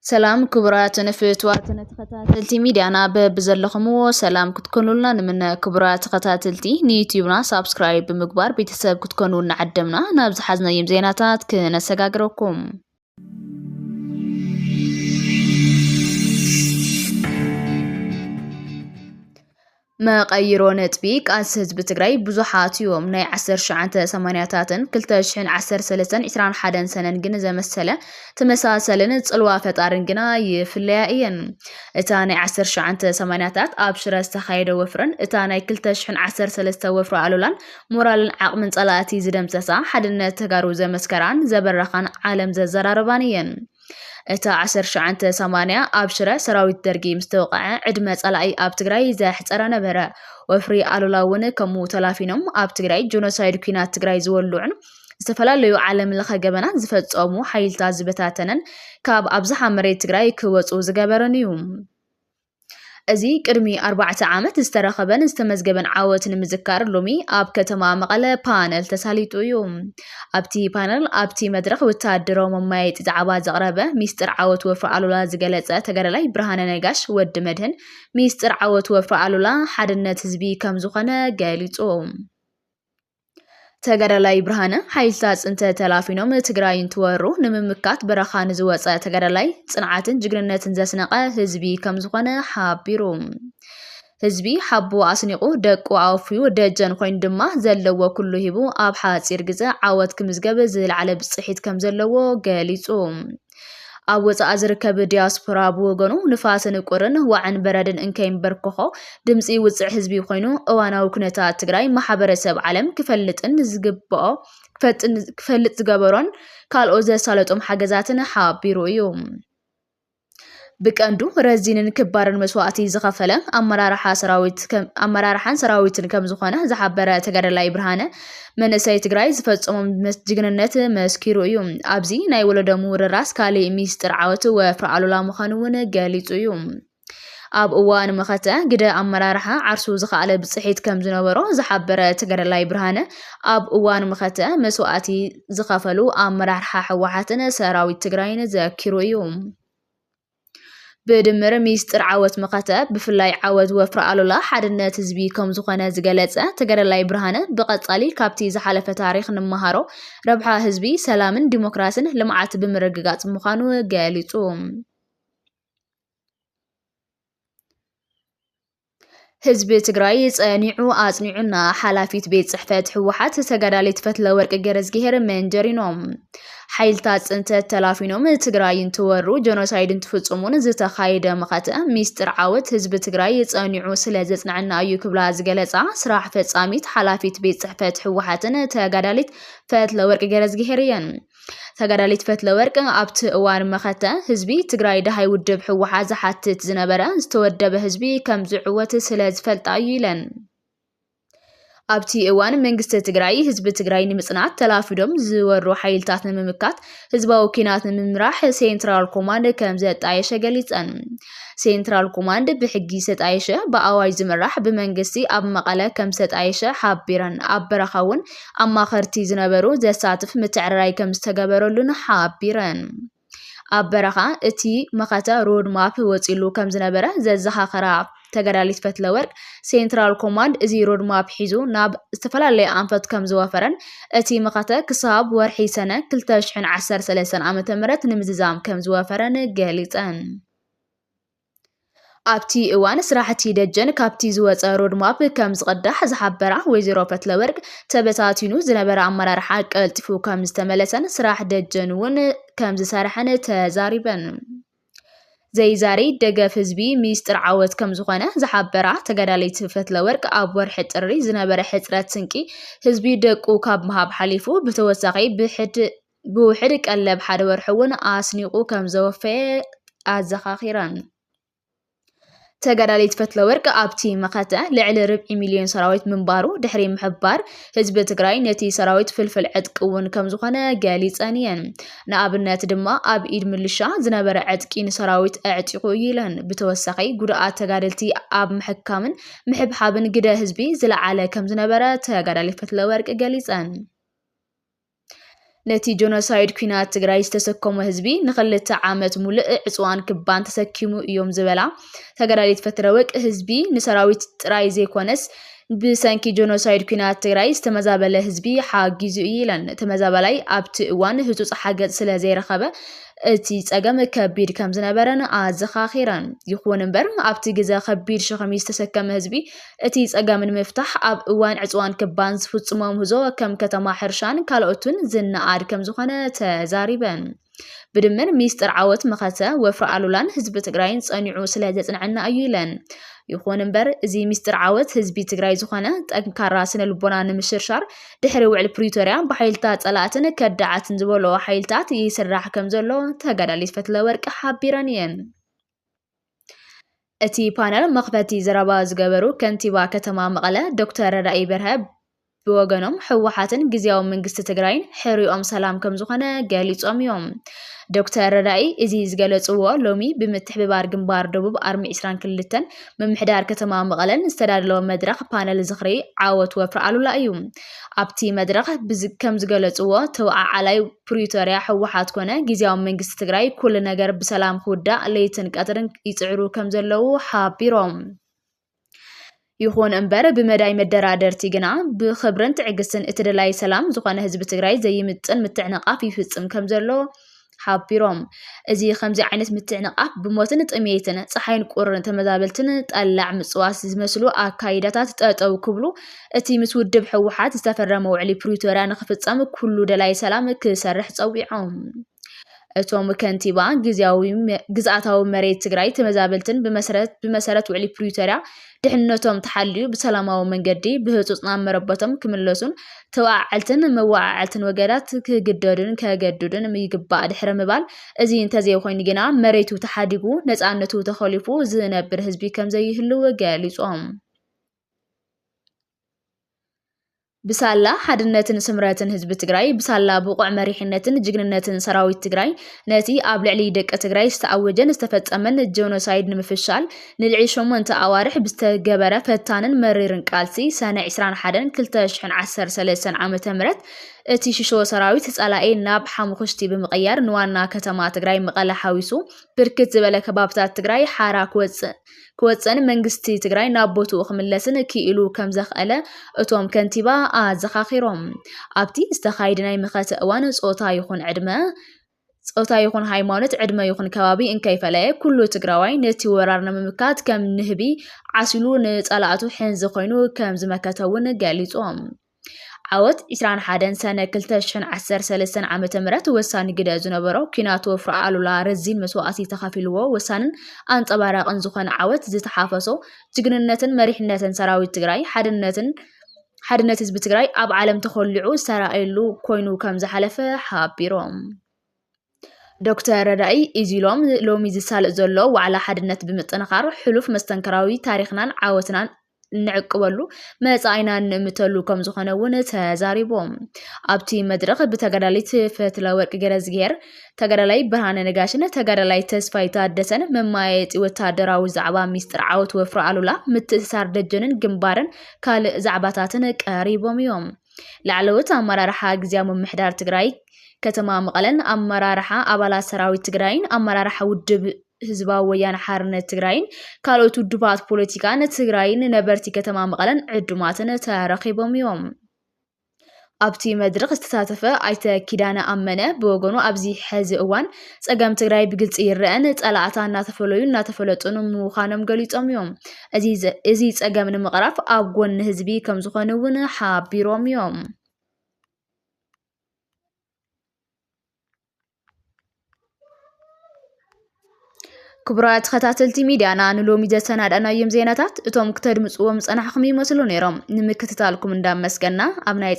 ሰላም ክቡራትን ፍትዋትን ተኸታተልቲ ሚድያና፣ በብዘለኹምዎ ሰላም ክትኮኑልና ንምነ። ክቡራት ተኸታተልቲ፣ ንዩትዩብና ሳብስክራይብ ብምግባር ቤተሰብ ክትኮኑ እናዓደምና፣ ናብ ዝሓዝናዮም ዜናታት ክነሰጋግረኩም። መቐይሮ ነጥቢ ቃልሲ ህዝቢ ትግራይ ብዙሓት እዮም። ናይ ዓሰርተ ትሽዓተ ሰማንያታትን ክልተ ሽሕን ዓሰርተ ሰለስተን ዕስራን ሓደን ሰነን ግን ዘመሰለ ተመሳሰልን ጽልዋ ፈጣርን ግና ይፍለያ እየን። እታ ናይ ዓሰርተ ትሽዓተ ሰማንያታት ኣብ ሽረ ዝተኻየደ ወፍርን እታ ናይ ክልተ ሽሕን ዓሰርተ ሰለስተ ወፍሪ ኣሉላን ሞራልን ዓቕምን ጸላእቲ ዝደምሰሳ፣ ሓድነት ተጋሩ ዘመስከራን ዘበረኻን ዓለም ዘዘራረባን እየን። እታ ዓሰርተ ትሽዓተ ሰማንያ ኣብ ሽረ ሰራዊት ደርጊ ምስ ተወቕዐ፣ ዕድመ ጸላኢ ኣብ ትግራይ ዘሕጸረ ነበረ። ወፍሪ ኣሉላ እውን ከምኡ ተላፊኖም ኣብ ትግራይ ጆኖሳይድ፣ ኲናት ትግራይ ዝወልዑን ዝተፈላለዩ ዓለም ለኸ ገበናት ዝፈጸሙ ሓይልታት ዝበታተነን ካብ ኣብዝሓ መሬት ትግራይ ክወጹ ዝገበረን እዩ። እዚ ቅድሚ ኣርባዕተ ዓመት ዝተረኸበን ዝተመዝገበን ዓወት ንምዝካር ሎሚ ኣብ ከተማ መቐለ ፓነል ተሳሊጡ እዩ። ኣብቲ ፓነል ኣብቲ መድረኽ ወታደራዊ መማየጢ ዛዕባ ዘቕረበ ሚስጥር ዓወት ወፍሪ ኣሉላ ዝገለጸ ተጋዳላይ ብርሃነ ነጋሽ ወዲ መድህን፣ ሚስጥር ዓወት ወፍሪ ኣሉላ ሓድነት ህዝቢ ከም ዝኾነ ገሊጹ። ተጋዳላይ ብርሃነ፣ ሓይልታት ፅንተት ተላፊኖም ትግራይ እንትወሩ ንምምካት በረኻ ንዝወፀ ተጋዳላይ ፅንዓትን ጅግንነትን ዘስነቐ ህዝቢ ከም ዝኾነ ሓቢሩ። ህዝቢ ሓቡ ኣስኒቑ ደቁ ኣወፍዩ ደጀን ኮይኑ ድማ ዘለዎ ኩሉ ሂቡ ኣብ ሓፂር ግዘ ዓወት ክምዝገብ ዝለዓለ ብፅሒት ከም ዘለዎ ገሊፁ። ኣብ ወጻኢ ዝርከብ ዲያስፖራ ብወገኑ፣ ንፋስን ቁርን ዋዕን በረድን እንከይንበርክኾ፣ ድምጺ ውጽዕ ህዝቢ ኮይኑ፣ እዋናዊ ኩነታት ትግራይ ማሕበረሰብ ዓለም ክፈልጥን ዝግብኦ ክፈጥን ክፈልጥ ዝገበሮን ካልኦት ዘሳለጦም ሓገዛትን ሓቢሩ እዩ። ብቀንዱ ረዚንን ክባርን መስዋእቲ ዝኸፈለ ኣመራርሓ ሰራዊት ከም ኣመራርሓን ሰራዊትን ከም ዝኾነ ዝሓበረ ተጋዳላይ ብርሃነ፣ መንእሰይ ትግራይ ዝፈጸሞም መስ- ጅግንነት መስኪሩ እዩ። ኣብዚ ናይ ወለዶ ምውርራስ ካሊእ ሚስጥር ዓወት ወፍሪ ኣሉላ ምዃኑ እውን ገሊጹ እዩ። ኣብ እዋን መኸተ፣ ግደ ኣመራርሓ ዓርሱ ዝኸኣለ ብፅሒት ከም ዝነበሮ ዝሓበረ ተጋዳላይ ብርሃነ፣ ኣብ እዋን መኸተ መስዋእቲ ዝኸፈሉ ኣመራርሓ ህወሓትን ሰራዊት ትግራይን ዘኪሩ እዩ። ብድምር ሚስጥር ዓወት መኸተ፣ ብፍላይ ዓወት ወፍሪ ኣሉላ ሓድነት ህዝቢ ከም ዝኾነ ዝገለጸ ተጋዳላይ ብርሃነ፣ ብቐጻሊ ካብቲ ዝሓለፈ ታሪኽ ንመሃሮ፣ ረብሓ ህዝቢ፣ ሰላምን ዲሞክራስን ልምዓት ብምርግጋጽ ምዃኑ ገሊጹ። ህዝቢ ትግራይ ጸኒዑ ኣጽኒዑና፣ ሓላፊት ቤት ጽሕፈት ህወሓት ተጋዳሊት ፈትለወርቅ ገረዝግሄር መንጀሪኖ። ሓይልታት ጽንተት ተላፊኖም ትግራይ እንትወሩ፣ ጀኖሳይድ እንትፍጽሙን ዝተኻየደ መኸተ ሚስጥር ዓወት ህዝቢ ትግራይ ጸኒዑ ስለ ዘጽንዐና እዩ ክብላ ዝገለጻ ስራሕ ፈጻሚት ሓላፊት ቤት ጽሕፈት ህወሓትን ተጋዳሊት ፈትለወርቅ ገረዝግሄር እየን። ተጋዳሊት ፈትለወርቅ ኣብቲ እዋን መኸተ ህዝቢ ትግራይ ደሃይ ውድብ ህወሓት ዝሓትት ዝነበረ ዝተወደበ ህዝቢ ከም ዝዕወት ስለ ዝፈልጣ እዩ ኢለን። ኣብቲ እዋን መንግስቲ ትግራይ ህዝቢ ትግራይ ንምፅናት ተላፊዶም ዝወሩ ሓይልታት ንምምካት ህዝባዊ ኲናት ንምምራሕ ሴንትራል ኮማንድ ከም ዘጣየሸ ገሊፀን። ሴንትራል ኮማንድ ብሕጊ ዝተጣየሸ፣ ብኣዋጅ ዝምራሕ፣ ብመንግስቲ ኣብ መቐለ ከም ዝተጣየሸ ሓቢረን። ኣብ በረኻ እውን ኣማኸርቲ ዝነበሩ ዘሳትፍ ምትዕርራይ ከም ዝተገበረሉን ሓቢረን። ኣብ በረኻ እቲ መኸተ ሮድ ማፕ ወፂሉ ከም ዝነበረ ዘዘኻኸራ ተጋዳሊት ፈትለወርቅ፣ ሴንትራል ኮማንድ እዚ ሮድ ማፕ ሒዙ ናብ ዝተፈላለየ ኣንፈት ከም ዝወፈረን እቲ መኸተ ክሳብ ወርሒ ሰነ ክልተ ሽሕን ዓሰርተ ሰለስተን ዓመተ ምህረት ንምዝዛም ከም ዝወፈረን ገሊፀን። ኣብቲ እዋን ስራሕቲ ደጀን ካብቲ ዝወፀ ሮድማፕ ከም ዝቕዳሕ ዝሓበራ ወይዘሮ ፈትለወርቅ፣ ተበታቲኑ ዝነበረ ኣመራርሓ ቀልጢፉ ከም ዝተመለሰን ስራሕ ደጀን እውን ከም ዝሰርሐን ተዛሪበን። ዘይዛሪ ደገፍ ህዝቢ ሚስጥር ዓወት ከም ዝኾነ ዝሓበራ ተጋዳሊት ፈትለወርቅ፣ ኣብ ወርሒ ጥሪ ዝነበረ ሕፅረት ስንቂ ህዝቢ ደቁ ካብ ምሃብ ሓሊፉ ብተወሳኺ ብሕድ ብውሕድ ቀለብ ሓደ ወርሒ እውን ኣስኒቑ ከም ዘወፈየ ኣዘኻኺረን። ተጋዳሊት ፈትለወርቅ ኣብቲ መኸተ ልዕሊ ርብዒ ሚልዮን ሰራዊት ምንባሩ ድሕሪ ምሕባር፣ ህዝቢ ትግራይ ነቲ ሰራዊት ፍልፍል ዕጥቂ እውን ከም ዝኾነ ገሊፀን እየን። ንኣብነት ድማ ኣብ ኢድ ምልሻ ዝነበረ ዕጥቂ ንሰራዊት ኣዕጢቑ እዩ ኢለን። ብተወሳኺ ጉድኣት ተጋደልቲ ኣብ ምሕካምን ምሕብሓብን ግደ ህዝቢ ዝለዓለ ከም ዝነበረ ተጋዳሊት ፈትለወርቅ ገሊፀን። ነቲ ጆኖሳይድ ኲናት ትግራይ ዝተሰከሞ ህዝቢ ንክልተ ዓመት ሙሉእ ዕፅዋን ክባን ተሰኪሙ እዮም ዝበላ ተጋዳሊት ፈትለወርቅ፣ ህዝቢ ንሰራዊት ጥራይ ዘይኮነስ ብሰንኪ ጆኖሳይድ ኲናት ትግራይ ዝተመዛበለ ህዝቢ ሓጊዙ እዩ ኢለን። ተመዛባላይ ኣብቲ እዋን ህፁፅ ሓገዝ ስለ ዘይረኸበ እቲ ፀገም ከቢድ ከም ዝነበረን ኣዘኻኺረን። ይኹን እምበር ኣብቲ ግዘ ከቢድ ሸኸሚ ዝተሰከመ ህዝቢ እቲ ፀገም ንምፍታሕ ኣብ እዋን ዕፅዋን ክባን ዝፍፅሞ ምህዞ ከም ከተማ ሕርሻን ካልኦትን ዝነኣድ ከም ዝኾነ ተዛሪበን። ብድምር ሚስጥር ዓወት መኸተ ወፍሪ ኣሉላን ህዝቢ ትግራይን ፀኒዑ ስለ ዘፅንዐና እዩ ኢለን። ይኹን እምበር እዚ ሚስጥር ዓወት ህዝቢ ትግራይ ዝኾነ ጠንካራ ስነ ልቦና ንምሽርሻር ድሕሪ ውዕል ፕሪቶርያ ብሓይልታት ፀላእትን ከዳዓትን ዝበልኦ ሓይልታት ይስራሕ ከም ዘሎ ተጋዳሊት ፈትለወርቅ ሓቢረን እየን። እቲ ፓነል መኽፈቲ ዘረባ ዝገበሩ ከንቲባ ከተማ መቐለ ዶክተር ረዳኢ በርሀ ብወገኖም ህወሓትን ግዝያዊ መንግስቲ ትግራይን ሕሪኦም ሰላም ከም ዝኾነ ገሊጾም እዮም። ዶክተር ረዳኢ እዚ ዝገለጽዎ ሎሚ ብምትሕብባር ግንባር ደቡብ ኣርሚ ዕስራን ክልተን ምምሕዳር ከተማ መቐለን ዝተዳለወ መድረኽ ፓነል ዝኽሪ ዓወት ወፍሪ ኣሉላ እዩ። ኣብቲ መድረኽ ብዝ-፣ ከም ዝገለጽዎ ተወዓዓላይ ፕሪቶርያ ህወሓት ኮነ ግዝያዊ መንግስቲ ትግራይ ኩሉ ነገር ብሰላም ክውዳእ ለይትን ቀትርን ይጽዕሩ ከም ዘለዉ ሓቢሮም። ይኹን እምበር ብመዳይ መደራደርቲ ግና ብኽብርን ትዕግስትን እቲ ደላይ ሰላም ዝኾነ ህዝቢ ትግራይ ዘይምጥን ምትዕንቓፍ ይፍጽም ከም ዘሎ ሓቢሮም። እዚ ከምዚ ዓይነት ምትዕንቓፍ ብሞትን ጥሜትን፣ ፀሓይን ቁርን ተመዛበልትን ጠላዕ ምፅዋስ ዝመስሉ ኣካይዳታት ጠጠው ክብሉ እቲ ምስ ውድብ ህወሓት ዝተፈረመ ውዕሊ ፕሪቶርያ ንክፍፀም ኩሉ ደላይ ሰላም ክሰርሕ ፀዊዖም። እቶም ከንቲባ ግዝያዊ መ-፣ ግዝኣታዊ መሬት ትግራይ ተመዛበልትን ብመሰረት፣ ብመሰረት ውዕሊ ፕሪቶርያ ድሕነቶም ተሓልዩ ብሰላማዊ መንገዲ ብህፁፅ ናብ መረበቶም ክምለሱን ተወዓዓልትን መወዓዓልትን ወገናት ክግደዱን ከገድዱን ይግባእ ድሕሪ ምባል፣ እዚ እንተዘይኮይኑ ግና መሬቱ ተሓዲጉ ነፃነቱ ተኸሊፉ ዝነብር ህዝቢ ከም ዘይህልው ገሊፆም። ብሳላ ሓድነትን ስምረትን ህዝቢ ትግራይ፣ ብሳላ ብቑዕ መሪሕነትን ጅግንነትን ሰራዊት ትግራይ፣ ነቲ ኣብ ልዕሊ ደቂ ትግራይ ዝተኣወጀን ዝተፈጸመን ጀኖሳይድ ንምፍሻል፣ ንልዕሊ ሸሞንተ ኣዋርሕ ብዝተገበረ ፈታንን መሪርን ቃልሲ፣ ሰነ ዕስራን ሓደን ክልተ ሽሕን ዓሰርተ ሰለስተን ዓመተ ምህረት፣ እቲ ሽሾ ሰራዊት ጸላኢ ናብ ሓሙኽሽቲ ብምቕያር፣ ንዋና ከተማ ትግራይ መቐለ ሓዊሱ፣ ብርክት ዝበለ ከባብታት ትግራይ ሓራ ክወጽእ ክወፅእን መንግስቲ ትግራይ ናብ ቦትኡ ክምለስን ክኢሉ ከም ዘኽኣለ እቶም ከንቲባ ኣዘኻኺሮም። ኣብቲ ዝተኻየደ ናይ መኸተ እዋን ፆታ ይኹን ዕድመ፣ ፆታ ይኹን ሃይማኖት፣ ዕድመ ይኹን ከባቢ እንከይፈለየ ኩሉ ትግራዋይ ነቲ ወራር ንምምካት ከም ንህቢ ዓሲሉ ንፀላእቱ ሕንዚ ኮይኑ ከም ዝመከተ እውን ገሊፆም። ዓወት ዕስራን ሓደን ሰነ ክልተ ሽሕን ዓሰርተ ሰለስተን ዓመተ ምህረት ወሳኒ ግደ ዝነበሮ ኲናት ወፍሪ ኣሉላ ረዚን መስዋእቲ ተኸፊልዎ ወሳንን ኣንጸባራቕን ዝኾነ ዓወት ዝተሓፈሶ ጅግንነትን መሪሕነትን ሰራዊት ትግራይ ሓድነትን ሓድነት ህዝቢ ትግራይ ኣብ ዓለም ተኾሊዑ ዝተራእየሉ ኮይኑ ከም ዝሓለፈ ሓቢሮም። ዶክተር ረዳኢ ኢዚሎም ሎሚ ዝሳለጥ ዘሎ ዋዕላ ሓድነት ብምጥንኻር ሕሉፍ መስተንክራዊ ታሪኽናን ዓወትናን እንዕቅበሉ መጻኢና እንእምተሉ ከም ዝኾነ እውን ተዛሪቦም። ኣብቲ መድረኽ ብተጋዳሊት ፈትለወርቅ ገረዝግሄር፣ ተጋዳላይ ብርሃነ ነጋሽን ተጋዳላይ ተስፋይ ታደሰን መማየጢ ወታደራዊ ዛዕባ ሚስጥር ዓወት ወፍሪ ኣሉላ፣ ምትእስሳር ደጀንን ግንባርን ካልእ ዛዕባታትን ቀሪቦም እዮም። ላዕለዎት ኣመራርሓ ግዝያዊ ምምሕዳር ትግራይ ከተማ መቐለን ኣመራርሓ ኣባላት ሰራዊት ትግራይን ኣመራርሓ ውድብ ህዝባዊ ወያነ ሓርነት ትግራይን ካልኦት ውድባት ፖለቲካን ትግራይን ነበርቲ ከተማ መቐለን ዕዱማትን ተረኺቦም እዮም። ኣብቲ መድረኽ ዝተሳተፈ ኣይተ ኪዳነ ኣመነ ብወገኑ ኣብዚ ሕዚ እዋን ፀገም ትግራይ ብግልፂ ይረአን ፀላእታ እናተፈለዩ እናተፈለጡን ምዃኖም ገሊፆም እዮም። እዚ ዘ-፣ እዚ ፀገም ንምቕራፍ ኣብ ጎኒ ህዝቢ ከም ዝኾነ እውን ሓቢሮም እዮም። ክቡራት ተኸታተልቲ ሚድያና፣ ንሎሚ ዘሰናዳእናዮም ዜናታት እቶም ክተድምፅዎም ዝፀናሕኹም ይመስሉ ነይሮም። ንምክትታልኩም እንዳመስገና ኣብ ናይ